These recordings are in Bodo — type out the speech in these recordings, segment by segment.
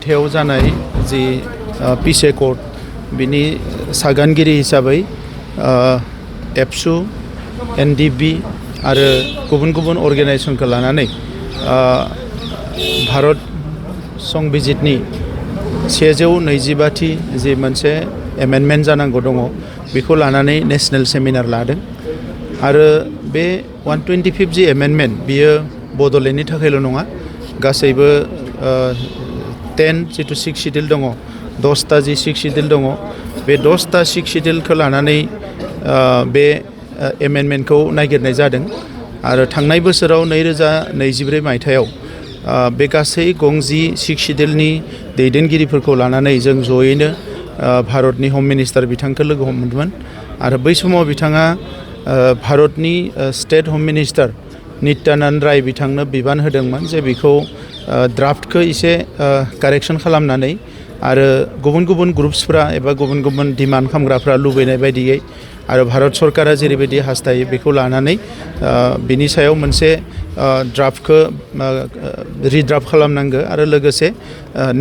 मायथाइयाव जानाय जि पिस एकर्ड बिनि सागानगिरि हिसाबै एबसु एनडिबि आरो गुबुन गुबुन अर्गेनाइजेसनखौ लानानै भारत संबिजितनि 125थि जि मोनसे एमेन्डमेन्ट जानांगौ दङ बेखौ लानानै नेशनेल सेमिनार लादों आरो बे 125 जि एमेन्डमेन्ट बियो बड'लेण्डनि थाखायल' नङा गासैबो 10 जिथु 6 शिड्युल दङ 10टा जि 6 शिड्युल दङ बे 10टा 6 शिड्युलखौ लानानै बे एमेन्डमेन्टखौ नागिरनाय जादों आरो थांनाय बोसोराव 2024 मायथाइयाव बे गासै गंजि 6 शिड्युलनि दैदेनगिरिफोरखौ लानानै जों जयैनो भारतनि हम मिनिस्टार बिथांखौ लोगो हमदोंमोन आरो बै समाव बिथाङा भारतनि स्टेट हम मिनिस्टार नित्यानन्द राय बिथांनो बिबान होदोंमोन जे बेखौ ड्राफ्टखौ एसे कारेक्सन खालामनानै आरो गुबुन गुबुन ग्रुप्सफ्रा एबा गुबुन गुबुन डिमान्ड खालामग्राफ्रा लुबैनाय बायदियै आरो भारत सरकारा जेरैबायदि हास्थायो बेखौ लानानै बिनि सायाव मोनसे ड्राफ्टखौ रिड्राफ्ट खालामनांगौ आरो लोगोसे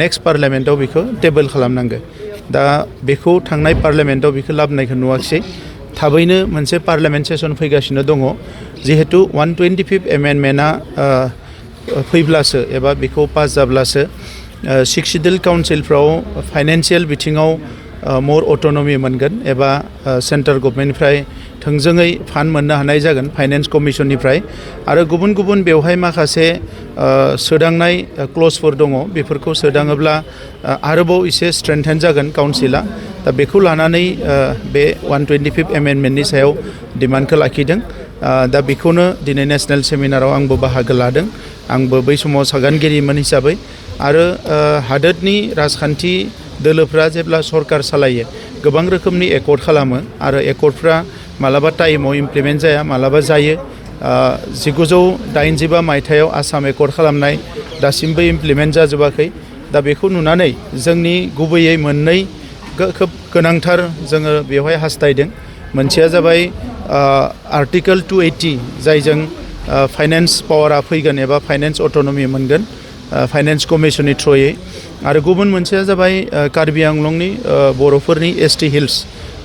नेक्स्ट पार्लियामेन्टआव बेखौ टेबोल खालामनांगौ दा बेखौ थांनाय पार्लियामेन्टआव बेखौ लाबोनायखौ नुवाखिसै थाबैनो मोनसे पार्लियामेन्ट सेसन फैगासिनो दङ जिहेतु 125 एमेन्डमेन्टआ फैब्लासो एबा बेखौ पास जाब्लासो 6 शिड्युल काउन्सिलफ्राव फाइनेन्सियेल बिथिङाव मोर अट'नमि मोनगोन एबा सेन्ट्रेल गभर्नमेन्टनिफ्राय थोंजोङै फान्ड मोननो हानाय जागोन फाइनेन्स कमिसननिफ्राय आरो गुबुन गुबुन बेवहाय माखासे सोदांनाय क्लजफोर दङ बेफोरखौ सोदाङोब्ला आरोबाव एसे स्ट्रेंथेन जागोन काउन्सिला दा बेखौ लानानै बे 125 एमेन्डमेन्टनि सायाव डिमान्डखौ लाखिदों दा बेखौनो दिनै नेशनेल सेमिनाराव आंबो बाहागो लादों आंबो बै समाव सागानगिरिमोन हिसाबै आरो हादोरनि राजखान्थि दोलोफ्रा जेब्ला सरकार सालायो गोबां रोखोमनि एकर्ड खालामो आरो एकर्डफ्रा मालाबा टाइमाव इमप्लिमेन्ट जाया मालाबा जायो 1985 मायथाइयाव आसाम एकर्ड खालामनाय दासिमबो इमप्लिमेन्ट जाजोबाखै दा बेखौ नुनानै जोंनि गुबैयै मोननै खोब गोनांथार जोङो बेवहाय हास्थायदों मोनसेया जाबाय आर्टिकल 280 जायजों फाइनेन्स पावारा फैगोन एबा फाइनेन्स अट'नमि मोनगोन फाइनेन्स कमिसननि थ्रुयै आरो गुबुन मोनसेया जाबाय कार्बि आंलंनि बर'फोरनि एसटि हिल्स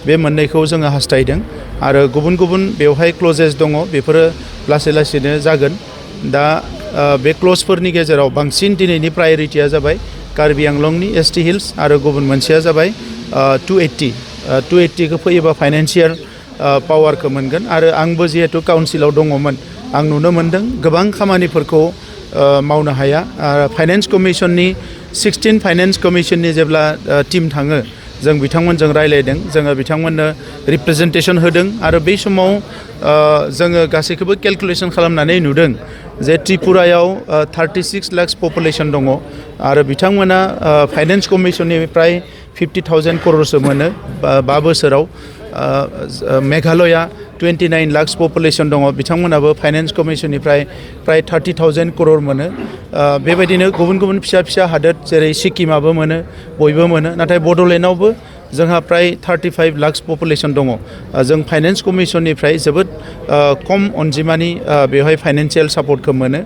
बे मोननैखौ जोङो हास्थायदों आरो गुबुन गुबुन बेवहाय क्लजेस दङ बेफोरो लासै लासैनो जागोन दा बे क्लजफोरनि गेजेराव बांसिन दिनैनि प्रायरिटिया जाबाय कार्बि आंलंनि एसटि हिल्स आरो गुबुन मोनसेया जाबाय 280खौ फैयोबा फाइनेन्सियेल पावारखौ मोनगोन आरो आंबो जिहेतु काउन्सिलाव दङमोन आं नुनो मोन्दों गोबां खामानिफोरखौ मावनो हाया फाइनेन्स कमिसननि 16 फाइनेन्स कमिसननि जेब्ला टिम थाङो जों बिथांमोनजों रायलायदों जोङो बिथांमोननो रिप्रेजेन्टेसन होदों आरो बै समाव जोङो गासैखौबो केलकुलेसन खालामनानै नुदों जे त्रिपुरायाव 36 लाख पपुलेसन दङ आरो बिथांमोना फाइनेन्स कमिसननिफ्राय 50,000 क'रसो मोनो 5 बोसोराव मेघालया 29 लाख पपुलेसन दङ बिथांमोनाबो फाइनेन्स कमिसननिफ्राय प्राय 30,000 क'रर मोनो बेबायदिनो गुबुन गुबुन फिसा फिसा हादोर जेरै सिक्किमाबो मोनो बयबो मोनो नाथाय बड'लेण्डआवबो जोंहा प्राय 35 लाख पपुलेसन दङ जों फाइनेन्स कमिसननिफ्राय जोबोद खम अनजिमानि बेवहाय फाइनेन्सियेल सापर्टखौ मोनो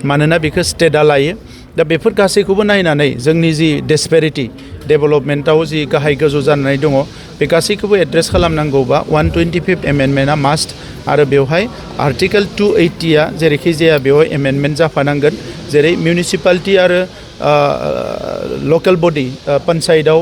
मानोना बेखौ स्टेटआ लायो दा बेफोर गासैखौबो नायनानै जोंनि जि डिसपेरिटि डेभेलपमेन्टआव जि गाहाय गोजौ जानानै दङ बे गासैखौबो एड्रेस खालामनांगौबा 125 एमेन्डमेन्टआ मास्ट आरो बेवहाय आर्टिकेल 280आ जेरैखि जाया बेवहाय एमेन्डमेन्ट जाफानांगोन जेरै मिउनिसिपालिटि आरो लकेल बडि पन्सायतआव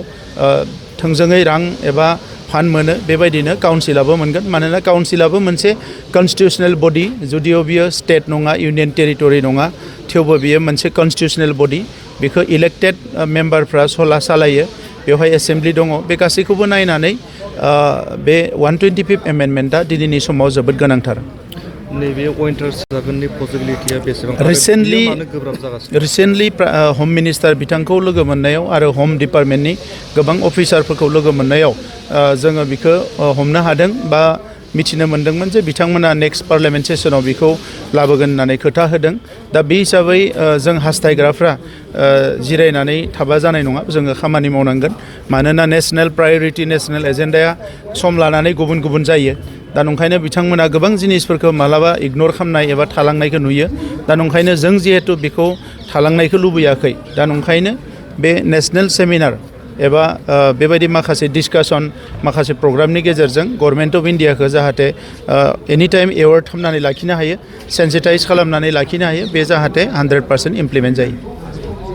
थोंजोङै रां एबा फान्ड मोनो बेबायदिनो काउन्सिलाबो मोनगोन मानोना काउन्सिलाबो मोनसे कन्स्टिटिउसनेल बडि जुदिअ बियो स्टेट नङा इउनियन टेरिटरि नङा थेवबो बियो मोनसे कन्स्टिटिउसनेल बडि बेखौ इलेक्टेड मेम्बारफ्रा सालायो बेवहाय एसेम्ब्लि दङ बे गासैखौबो नायनानै बे 125 एमेन्डमेन्टआ दिनैनि समाव जोबोद गोनांथार नैबे उइन्टार जागोननि पसिबिलिटिया बेसेबां रिसेन्टलि हम मिनिस्टार बिथांखौ लोगो मोननायाव आरो हम डिपार्टमेन्टनि गोबां अफिसारफोरखौ लोगो मोननायाव जोङो बेखौ हमनो हादों बा मिथिनो मोन्दोंमोन जे बिथांमोना नेक्स्ट पार्लियामेन्ट सेसनाव बेखौ लाबोगोन होननानै खोथा होदों दा बे हिसाबै जों हास्थायग्राफ्रा जिरायनानै थाबा जानाय नङा जोङो खामानि मावनांगोन मानोना नेशनेल प्रायरिटि नेशनेल एजेन्डाया सम लानानै गुबुन गुबुन जायो दा नंखायनो बिथांमोना गोबां जिनिसफोरखौ मालाबा इगनर खालामनाय एबा थालांनायखौ नुयो दा नंखायनो जों जिहेतु बेखौ थालांनायखौ लुबैयाखै दा नंखायनो बे नेशनेल सेमिनार एबा बेबायदि माखासे डिसकासन माखासे प्रग्रामनि गेजेरजों गभर्नमेन्ट अफ इन्डियाखौ जाहाथे एनि टाइम एवार्ड खालामनानै लाखिनो हायो सेन्सिटाइज खालामनानै लाखिनो हायो बे जाहाथे 100% इमप्लिमेन्ट जायो